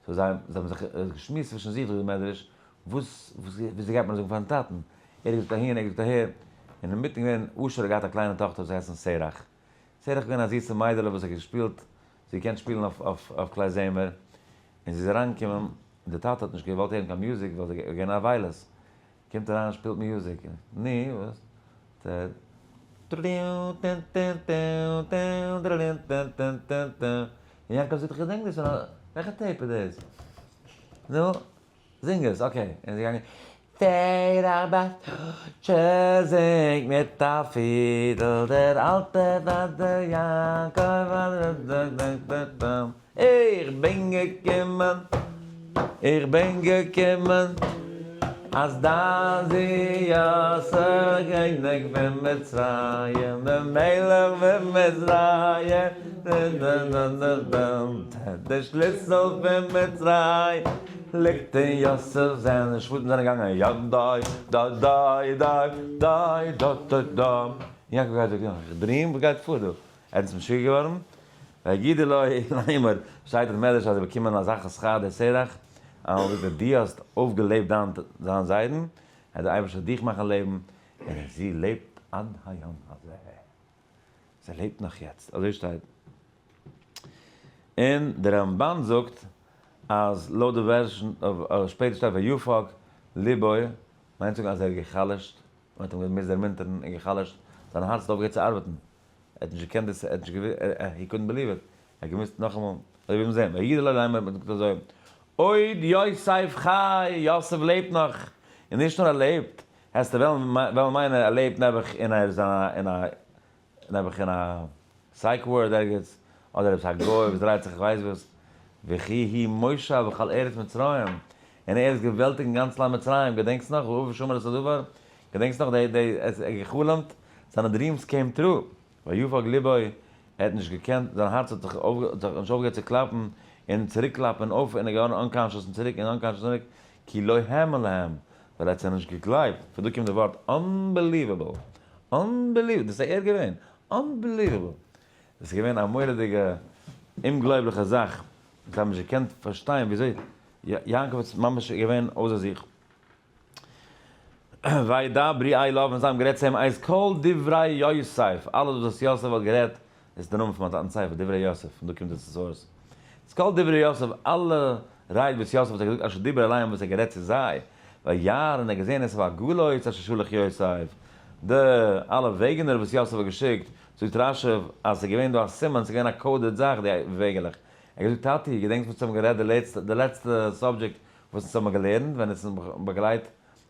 so זיי האבן זיך געשמועסט צווישן זיך זאגט דער מדרש, וואס וויאזוי גייט מען זאגן פארן טאטן? ער האט געזאגט אהין, ער האט געזאגט אהער, און אינמיטן געווען, אשר האט געהאט א קליינע טאכטער וואס האט געהייסן סרח. סרח איז געווען א זיסע מיידעלע וואס האט געשפילט, זי האט געקענט שפילן אויף כלי זמר, און זי איז אריינגעקומען, און דער טאטע האט נישט געוואלט הערן קיין מוזיק ווייל זי איז געווען אבילות, קומט אריין און שפילט מוזיק, נו, וואס? און יעקב זאגט איך געדענק דאס פון א, וועלכע tape איז דאס? נו, זינג עס, okay. און זי געגאנגען, תרח בת אשר זינגט מיט א פידל, דער אלטער פעטער יעקב איך בין געקומען, איך בין געקומען, אז דיין זון יוסף קעניג פון מצרים, דער מלך פון מצרים, דער שליסל פון מצרים ליגט אין יוסף, זיינע שבטים זענען געגאנגען ידי די די די די די די די, און יעקב גייט זאגט, איך dream, וואס גייט פאר דא? ער איז משוגע געווארן? ויגידו לו לאמר, שטייט אין מדרש אז זיי באקומען אזא שכר די סרח, אז דו האסט אויפגעלעבט דיין זיידן, וועט דער אייבערשטער דיך מאכן לעבן, און זי לעבט עד היום הזה. זי לעבט נאך יעצט, אזוי שטייט. און דער רמבן זאגט אז לויט די version, שפעטער שטייט ויפג לבו, מיינט זאגן אז ער האט גע'חלש'ט, מען האט אים געמוזט דערמונטערן און גע'חלש'ט, זיין הארץ האט אויפגעהערט צו ארבעטן, ער האט נישט געקענט דאס, ער האט נישט געוואוסט, he couldn't believe it, ער האט געמוזט נאכאמאל, אזוי ווי מיר זעען, ויגידו לו לאמר, מען זאגט אזוי, עוד יוסף חי, יוסף לעבט נאך, און נישט נאר ער לעבט, העסטו וועלן מיינען ער לעבט נעבעך אין א, ער איז אין א, נעבעך אין א psych ward ערגעץ, אדער עפעס א גוי וואס דרייט זיך איך ווייס וואס, וכי הוא מושל בכל ארץ מצרים, און ער איז געוועלטיג אין גאנץ לאנד מצרים, געדענקסט נאך ואביו שמר את הדבר? געדענקסט נאך די די ער האט גע'חלומ'ט? זיינע dreams came true, ויפג לבו, ער האט נישט געקענט, זיין הארץ האט זיך נישט אויפגעהערט צו קלאפן, און צוריק קלאפן און אויף, און ער איז געווארן unconscious און צוריק און unconscious און צוריק, כי לא האמין להם, ווייל ער האט זיי נישט געגלייבט, פון דא קומט די ווארט unbelievable, unbelievable, דאס איז ער געווען, unbelievable, דאס איז געווען א מורא'דיגע אומגלויבליכע זאך, זיי האבן נישט געקענט פארשטיין וויאזוי יעקב איז ממש געווען אויסער זיך. וידברו אליו און זיי האבן גערעדט צו אים את כל דברי יוסף, אלעס וואס יוסף האט גערעדט, דאס איז דער נאמען פון מיין טאטנ'ס ספר, דברי יוסף, פון דא קומט דאס source, את כל דברי יוסף, אלע רייד וואס יוסף האט זיי געזאגט אשר דיבר אליהם וואס ער האט גערעדט צו זיי, וירא און ער האט געזען את העגלות אשר שלח יוסף, די אלע וועגענער וואס יוסף האט געשיקט, זאגט רש"י אז ס'איז געווען דא א סימן, ס'איז געווען א coded זאך די וועגעלעך, ער האט געזאגט טאטי, געדענקסט וואס אונז האבן גערעדט די לעצטע subject וואס אונז האבן געלערנט ווען אונז האבן באגלייט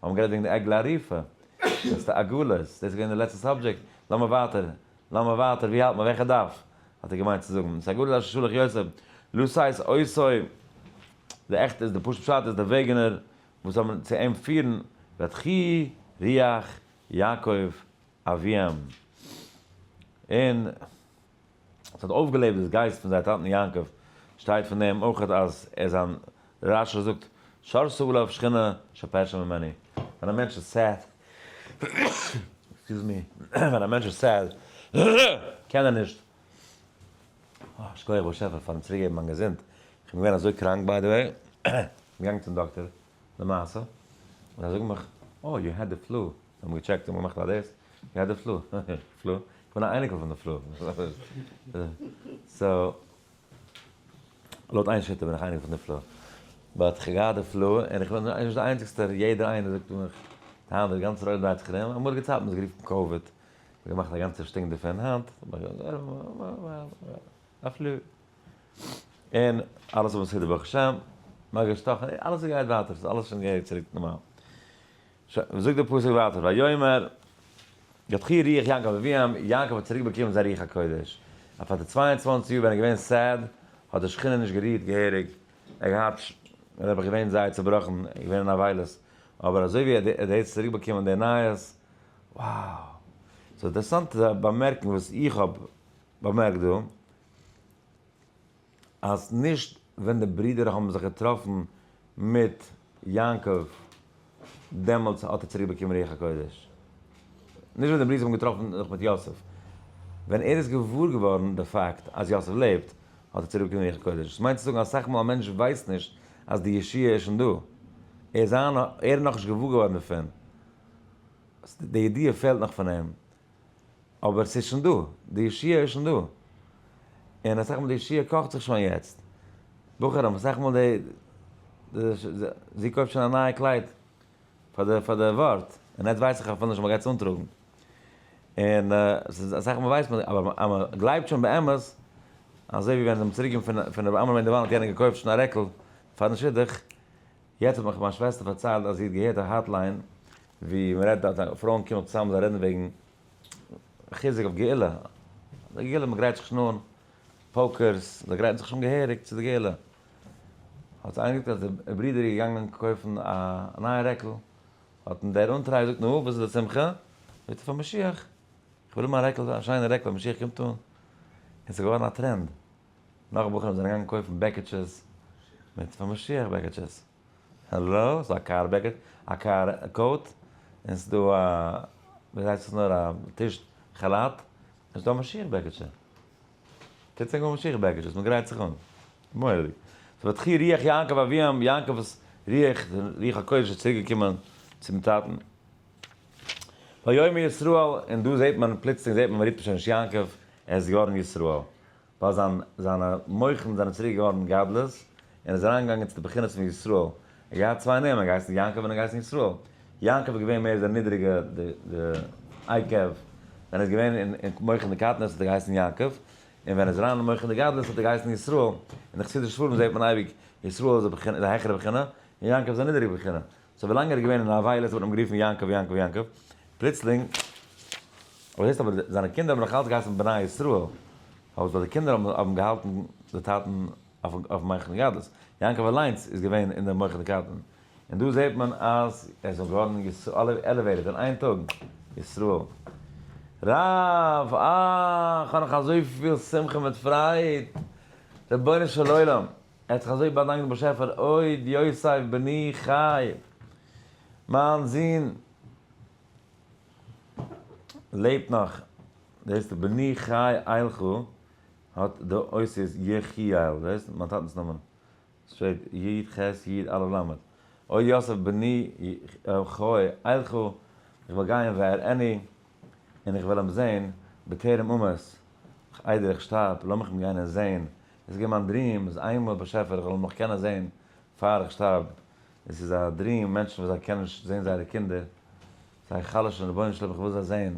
האבן גערעדט וועגן די עגלה ערופה, דאס איז די עגלות, דאס איז געווען די לעצטע subject, לאמיר ווייטער, לאמיר ווייטער, ווי האלט מען, וועלכע דף? האט ער געמיינט צו זאגן, את העגלות אשר שלח יוסף, לשאת אותו, די עכטע איז די פשוט פשט איז די וועגענער וואס האבן צו אים פירן, ותחי רוח יעקב אביהם, און. עס האט אויפגעלעבט דאס גייסט פון זייער טאטן יעקב, שטייט פון דעם אויך אז ער זיין רש"י זאגט שרתה עליו שכינה שפירשה ממנו, ווען א מענטש איז sad, excuse me, ווען א מענטש איז sad קען ער נישט, אה, שכוח באשעפער פארן צוריקגעבן מיין געזונט, איך בין געווען אזוי קראנק by the way. געגאנגען צום דאקטער למעשה, און זיי זאגן מיך, oh, you had the flu, זיי האבן גע check ט און געמאכט א דאס, you had the flu, flu? איך בין א אייניקל פון די flu, so, לויט איין שיטה בין איך אייניקל פון די flu, but איך האב געהאט די flu, און איך בין נישט די איינציגסטער, יעדער איינער זאגט מיך, היינט די גאנצע עולם דרייט זיך ארום, אמאליגע צייטן האט מען עס גערופן COVID, מען האט געמאכט א גאנצע שטינק דערפון, היינט, א flu. און אלעס איז בסדר ברוך השם, מען האט געשטאכן, אלעס איז גייט ווייטער, ס'איז אלעס שוין געהעריג צוריק נארמאל. שוין, זאגט דער פסוק ווייטער, ויאמר, יתחי רוח יעקב אביהם, יעקב האט צוריק באקומען זיין רוח הקודש. אז פאר די 22 יאר ווען ער איז געווען sad, האט די שכינה נישט גערוהט געהעריג, ער האט געהאט, ער איז געווען זייער צובראכן, ער איז געווען אין אבילות, אבער אזוי ווי ער האט יעצט צוריק באקומען די נייעס, wow! ס'איז אינטערעסאנט צו באמערקן וואס איך האב באמערקט דא, אז נישט ווען די ברידער האבן זיך געטראפן מיט יעקב דעמאלטס האט ער צוריק באקומען רוח הקודש, נישט ווען די ברידער האבן געטראפן זיך מיט יוסף, ווען ער איז געוואר געווארן די פאקט אז יוסף לעבט האט ער צוריק באקומען רוח הקודש. דאס מיינט צו זאגן אסאך מאל א מענטש ווייסט נישט אז די ישועה איז שוין דא, ער איז ער איז נאכנישט געוואר געווארן דערפון, די ידיעה פעלט נאך פון אים. אבער ס'איז שוין דא, די ישועה איז שוין דא. און אסאך מאל די ישועה קאכט זיך שוין יעצט. בחורים, אסאך מאל די, זי קויפט שוין א נייע קלייד פאר די, פאר די ווארט, און יעצט ווייס איך אפילו נישט אויב מ'גייט עס אנטראגן. און ס'איז אסאך מאל ווייסט מען, אבער אז מ'גלייבט שוין באמת, אזוי ווי ווען זיי האבן צוריק געקומען פון רבי עמרם בן דוואן האט יענער געקויפט שוין א רעקל פארן שידוך, יעצט האט מיך מיין שוועסטער פארציילט אז זי האט געהערט א hotline ווי מען רעדט אז פרויען קומען צוזאם זיי רעדן וועגן חיזוק אויף גאולה, די גאולה מען גרייט זיך שוין אן, פאוקערס, זיי גרייטן זיך שוין געהעריג צו די גאולה, האט זי איינגעזאגט אז די ברודער איז געגאנגען קויפן א נייע רעקל, האט אים דער אנטרייער געזאגט נו וואס איז די שמחה? זאגט ער פאר משיח, איך וויל האבן א רעקל א שיינע רעקל ווען משיח קומט אן, און ס'איז געווארן א trend. נאך בחורים זענען געגאנגען קויפן בעקיטשעס מיט פאר משיח בעקיטשעס. האלא? ס'דא א קאר בעקיטש, א קאר coat, און ס'דא א, ווי הייסט עס נאר, א טיש כאלאט, און ס'דא א משיח בעקיטשע. טוט זיך אן משיח בעקיטשעס, מ'גרייט זיך אן. מורא'דיג. סאו ותחי רוח יעקב אביהם, יעקב'ס רוח, רוח הקודש איז צוריק געקומען צום טאטן. ויאמר ישראל, און דא זעט מען, פלוצלינג זעט מען מ'רופט אים שוין נישט יעקב, ער איז געווארן ישראל. ווייל זיין זיינע מוחין זענען צוריק געווארן גדלות, און איז אריינגעגאנגען צו די בחינות פון ישראל. ער האט געהאט צוויי נעמען, געהייסן יעקב און געהייסן ישראל. יעקב איז געווען מער די נידריגע, די עקב, ווען ער איז געווען אין מוחין דקטנות האט ער געהייסן יעקב, און ווען ער איז אריין אין מוחין דגדלות האט ער געהייסן ישראל. אין די חסידישע ספרים זעט מען אייביג, ישראל איז די העכערע בחינה, און יעקב איז א נידעריגע בחינה. so ווילאנג ער איז געווען אין אבילות האט מען אים גערופן יעקב יעקב יעקב, פלוצלינג, אבער זעסט אבער זיינע קינדער האבן נאך אלץ געהייסן בני ישראל, פארוואס ווייל די קינדער האבן געהאלטן די טאטן אויף מוחין דגדלות, יעקב אליינס איז געווען אין די מוחין דקטן, און דא זעט מען אז ער איז געווארן elevated אין איין טאג, ישראל. רב, אה, כ'האב נאך אזויפיל שמחה מיט פרייד, רבונו של עולם. ער האט זיך אזוי באדאנקט דעם באשעפער, עוד יוסף בני חי, מיין זון לעבט נאך, דאס איז בני חי אלכה, האט די אותיות יחיאל, דאס איז מיין טאטנ'ס נאמען, שטייט י ח י א ל, עוד יוסף בני חי אלכה, איך וועל גיין ואראנו, און איך וועל אים זען, בטרם אמות, איידער איך שטארב, לאמיך אים גיין און זען, עס איז געווען מיין dream אז איינמאל באשעפער איך זאל אים נאך קענען זען פאר איך שטארב, עס איז א dream מענטשן וואס זיי קענען נישט זען זייערע קינדער, זיי חלש'ן רבונו של עולם איך וויל זיי זען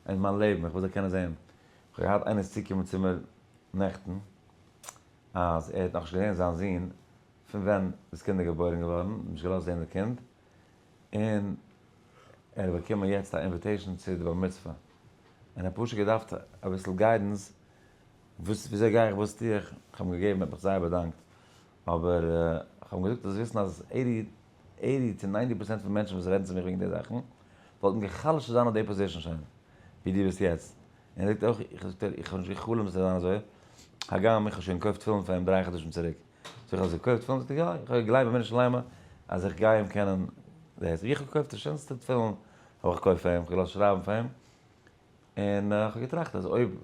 אין מיין לעבן, איך וויל זיי קענען זען, איך האב געהאט איינער צוקומען צו מיר נעכטן אז ער האט נאכנישט געזען זיין זון פון ווען דאס קינד איז געבוירן געווארן, נישט געלאזט זען די קינד, און ער האט באקומען יעצט א invitation צו די בר מצוה, און ער האט פשוט געדארפט אביסל guidance וואס וויאזוי גיי איך וואס טו איך, איך האב אים געגעבן ער האט מיך זייער באדאנקט, אבער איך האב אים געזאגט זאלסט וויסן אז 80 eighty to 90% פון מענטשן וואס רעדן צו מיך וועגן די זאכן וואלטן גע'חלש'ט צו זיין אויף די position שוין ווי דו ביסט יעצט, און ער זאגט אויך, איך זאגט ער, איך האב נישט גע'חלומ'ט צו זיין אזוי, הגם איך האב שוין געקויפט תפילין פאר אים 3 חדשים צוריק, זאג איך האסט געקויפט תפילין? זאגט ער יא, איך האב געגלייבט באמונה שלימה אז איך גיי אים קענען דאס, ווי איך האב געקויפט די שענסטע תפילין האב איך געקויפט פאר אים, איך האב געלאזט שרייבן פאר אים, און איך האב געטראכט אז אויב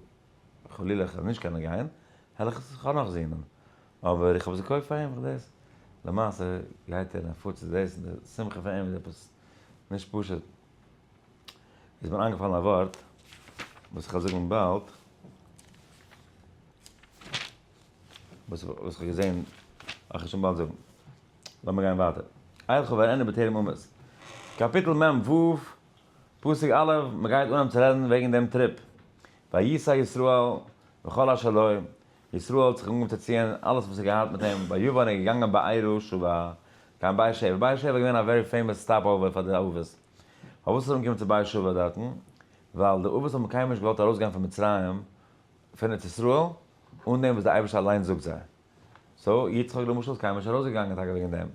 חלילה איך וועל נישט קענען גיין, העל איך עס נאך זינען. אבער איך האב עס געקויפט פאר אים, איך דאס. למעשה גייט ער און ער פארט צו דאס און די שמחה פון אים איז עפעס נישט פשוט. איז מיר איינגעפאלן א ווארט וואס איך וועל זאגן באלד, וואס איך האב געזען, איך וועל שוין באלד זאגן. לאמיר גיין ווייטער. אלכה ואראנה בטרם אמות. קאפיטל מ ו, פסוק א', מען גייט אנהייבן צו רעדן וועגן דעם trip. ויסע ישראל וכל אשר לו, ישראל האט זיך אנגעהויבן צו ציען אלעס וואס ער געהאט מיט אים, ויבא איז געגאנגען בארה שבע, קיין באר שבע, באר שבע איז געווען א very famous stopover פאר די אבות. פארוואס איז ער אנגעקומען צו באר שבע דארטן? ווייל די אבות האבן קיינמאל נישט געוואלט ארויסגיין פון מצרים, פון ארץ ישראל, אן דעם וואס דער אייבערשטער אליינס זאגט זיי. so יצחק למשל איז קיינמאל נישט ארויסגעגאנגען טאקע וועגן דעם.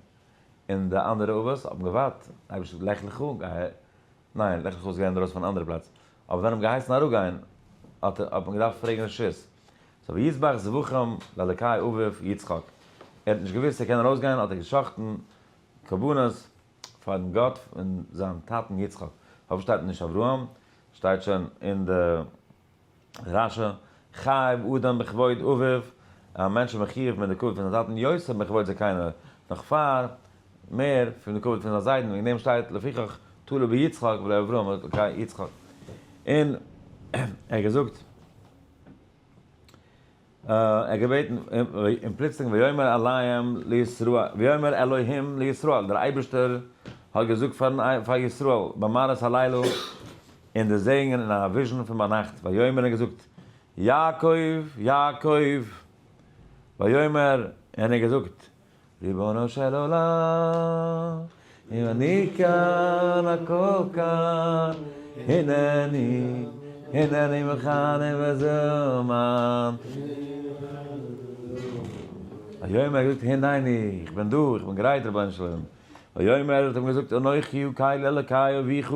און די אנדערע אבות האבן געווארט, אייבערשטער זאגט לך לך, גיי, ניין, לך לך איז געווען ארויס פון אן אנדערע פלאץ, אבער ווען האבן געהייסן אראפגיין, האט האט מען געדארפט פרעגן רשות. so ויזבח זבחים לאלקי אביו יצחק. ער האט נישט געוואוסט ער קען ארויסגיין האט ער גע'שחט'ן קרבנות פארן גאט פון זיין טאטן יצחק. פארוואס שטייט נישט אברהם? שטייט שוין אין די רשי, חייב אדם בכבוד אביו, א מענטש איז מחיוב מיט די כבוד פון זיין טאטן יותר מכבוד זקינו, נאך פאר, מער, פון די כבוד פון זיין זיידן, וועגן דעם שטייט לפיכך תלה ביצחק ולא אברהם אלקי יצחק. און ער האט געזאגט, ער האט געבעטן, און פלוצלינג ויאמר אליהם לישראל, ויאמר אלוהים לישראל, דער אייבערשטער האט געזאגט פארן פאר ישראל במראות הלילה, אין די זעאונגען אין א vision פון ביינאכט, ויאמר און געזאגט, יעקב, יעקב, ויאמר, און ער האט געזאגט, ריבונו של עולם, אם אני כאן הכל כאן, הנני, הנני מוכן ומזומן. ויאמר האט געזאגט, הנני, איך בין דא, איך בין גרייט רבונו של עולם. ויאמר האט אים געזאגט, אנכי הקל אלקי אביך,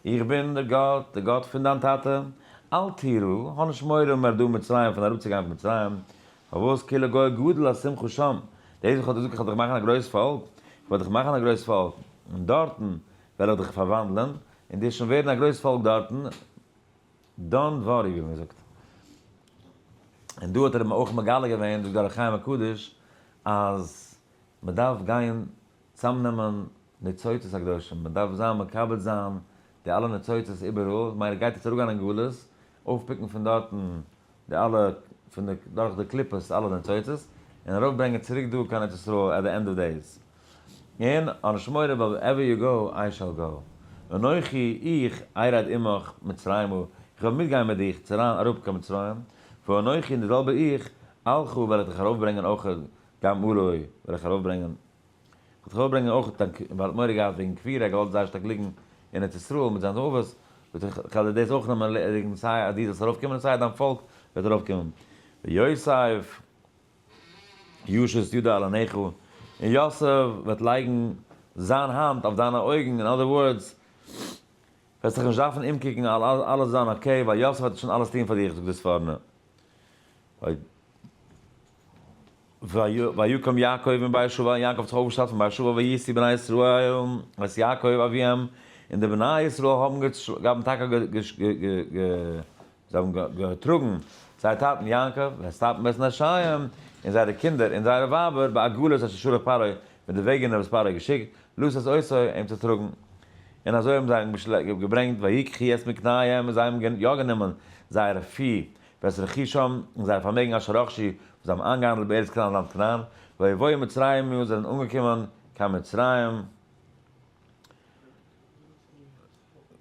איך בין דער גאט, דער גאט פון דיין טאטע, אל תירא, האב נישט מורא מרדה מצרים פון אראפצוגיין פון מצרים, פארוואס כי לגוי גדול אשימך שם, דאס וואס איך האב געזאגט איך וועל דיך מאכן א גרויס פאלק, איך וועל דיך מאכן א גרויס פאלק, און דארטן וועל איך דיך פארוואנדלען, און דו וועסט שוין ווערן א גרויס פאלק דארטן, don't worry ווי מען זאגט. און דא האט ער אים אויך מגלה געווען, זאגט דער אור החיים הקדוש, אז מען דארף גיין צאמנעמען ניצוצות הקדושים, מען דארף זיין מקבץ זיין די אלע ניצוצות איבעראל, כ'מיין ער גייט יעצט אראפגיין אין גלות, אויפ pick ן פון דארטן די אלע, פון די, דורך די קליפות אלע ניצוצות, און ארויפברענגען צוריק דא קיין ארץ ישראל at the end of days. און האב נישט מורא ווייל wherever you go I shall go. אנכי איך ארד עמך מצרימה, איך וועל מיטגיין מיט דיך צו אריין אראפ קיין מצרים, ואנכי און די זעלבע איך, אעלך וועל איך דיך ארויפברענגען אויך גם עלה וועל איך ארויפברענגען. וועט איך ארויפברענגען אויך דיין ק, ווייל ער האט מורא געהאט וועגן כפירה, ער האט געוואלט זייער שטארק ליגן אין ארץ ישראל מיט זיינע אבות, וועט איך כ'וועל דיר דאס אויך נעמען ערלעדיגן, סיי אז דו זאלסט ארויפקומען און סיי אז דיין פאלק וועט ארויפקומען. ויוסף ישית ידו על עיניך, און יוסף וועט לייגן זיין האנט אויף דיינע אויגן, in other words, וועסט זיך נישט דארפן אומקוקן, אלעס וועט זיין okay, ווייל יוסף וועט שוין אלעס טון פאר דיך, זאגט די ספורנו. ויקם יעקב מבאר שבע, און יעקב האט זיך אויפגעשטעלט פון באר שבע, וישאו בני ישראל את יעקב אביהם, און די בני ישראל האבן טאקע זיי האבן געטראגן זייער טאטן יעקב, ואת טפם ואת נשיהם, און זייערע קינדער, און זייערע ווייבער, בעגלות אשר שלח פרעה, מיט די וועגענער וואס פרעה האט געשיקט, לשאת אותו, אים צו טראגן. און אזוי האבן זיי אים געברענגט, ויקחו את מקניהם, און זיי האבן יא גענומען זייערע פי, ואת רכושם, און זייער פארמעגן אשר רכשו, וואס זיי האבן איינגעהאנדלט בארץ כנען לאנד כנען, ויבואו מצרימה, און זענען אנגעקומען קיין מצרים.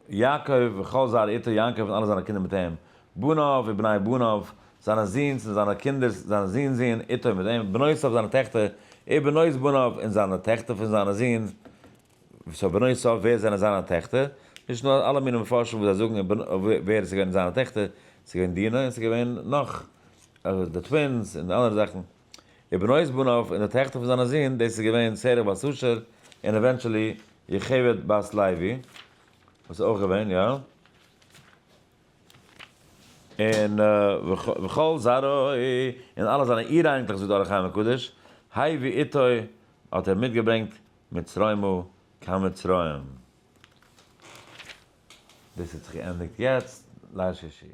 יעקב וכל זרעו איתו, יעקב און אלע זיינע קינדער מיט אים, בניו ובני בניו, זיינע זינס און זיינע קינדערס, זיינע זינס זין, איתו מיט אים, בנותיו זיינע טעכטער, ובנות בניו, און זיינע טעכטער פון זיינע זין, so בנותיו, ווער זענען זיינע טעכטער? נישט נאר אלע מיני מפרשים וואס זיי זאגן ווער עס איז געווען זיינע טעכטער, עס איז געווען דינה און עס איז געווען נאך, די twins און אנדערע זאכן. ובנות בניו, און די טעכטער פון זיינע זין, דאס איז געווען שרח בת אשר, און eventually יוכבד בת לוי, וואס איז אויך געווען, יא. און וכל זרעו, און אלע זיינע אוראייניקלעך זאגט דער אור החיים הקדוש, הביא איתו, האט ער מיטגעברענגט מצרימה קיין מצרים. דאס האט זיך געענדיגט יעצט ליל שישי.